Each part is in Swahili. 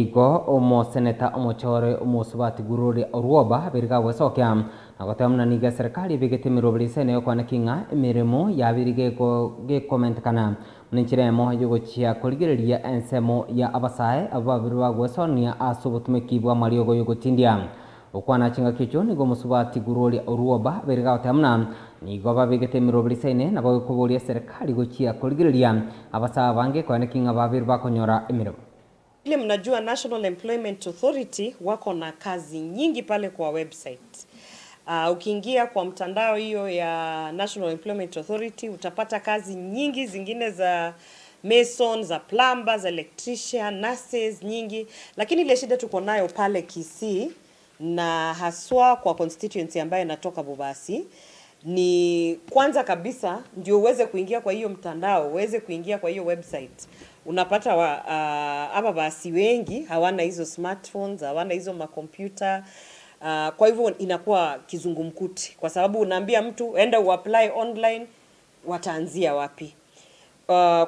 Igo omo seneta omochore omosubati Gloria Orwoba beriga gwesokia na gotemna niga serikali bigete mirobilise ne kwana kinga emiremo yabirige gekomentekana munenchiremo yogochia korigereria ensemo ya abasae ababirwa gwesonia asubutumeki bwa mariogo yogotindia okwana chinga kicho nigo musubati Gloria Orwoba beriga gotemna nigo babigete mirobilise ne nabo koboria serikali gochia korigereria abasae bange kwana kinga babirwa konyora emiremo. Ile mnajua National Employment Authority wako na kazi nyingi pale kwa website. Ukiingia kwa mtandao hiyo ya National Employment Authority utapata kazi nyingi zingine za mason, za plumber, za electrician, nurses nyingi. Lakini ile shida tuko nayo pale Kisii na haswa kwa constituency ambayo inatoka Bobasi ni kwanza kabisa ndio uweze kuingia kwa hiyo mtandao, uweze kuingia kwa hiyo website. Unapata hapa basi wengi hawana hizo smartphones, hawana hizo makompyuta. Kwa hivyo inakuwa kizungumkuti kwa sababu unaambia mtu enda uapply online, wataanzia wapi?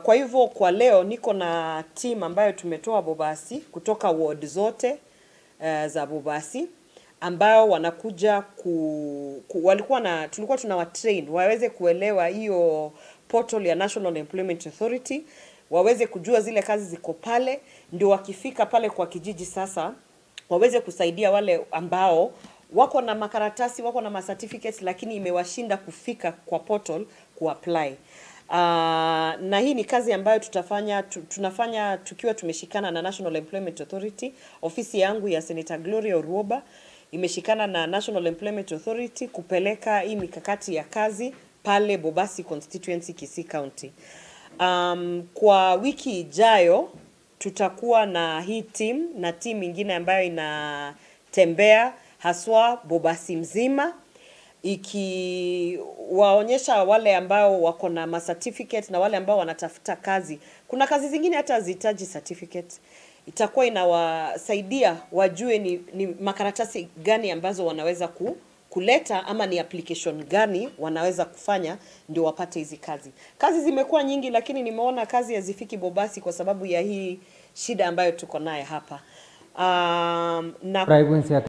Kwa hivyo kwa leo niko na team ambayo tumetoa Bobasi kutoka ward zote za Bobasi ambao wanakuja walikuwa na tulikuwa tunawatrain waweze kuelewa hiyo portal ya National Employment Authority, waweze kujua zile kazi ziko pale, ndio wakifika pale kwa kijiji sasa waweze kusaidia wale ambao wako na makaratasi, wako na certificates lakini imewashinda kufika kwa portal kuapply. Na hii ni kazi ambayo tutafanya tunafanya tukiwa tumeshikana na National Employment Authority. Ofisi yangu ya Senator Gloria Orwoba imeshikana na National Employment Authority kupeleka hii mikakati ya kazi pale Bobasi constituency, Kisii County. Kwa wiki ijayo tutakuwa na hii team na team ingine ambayo inatembea haswa Bobasi mzima ikiwaonyesha wale ambao wako na certificate na wale ambao wanatafuta kazi. Kuna kazi zingine hata hazihitaji certificate. Itakuwa inawasaidia wajue ni makaratasi gani ambazo wanaweza kuleta ama ni application gani wanaweza kufanya ndio wapate hizi kazi. Kazi zimekuwa nyingi lakini nimeona kazi hazifiki Bobasi kwa sababu ya hii shida ambayo tuko naye hapa. Na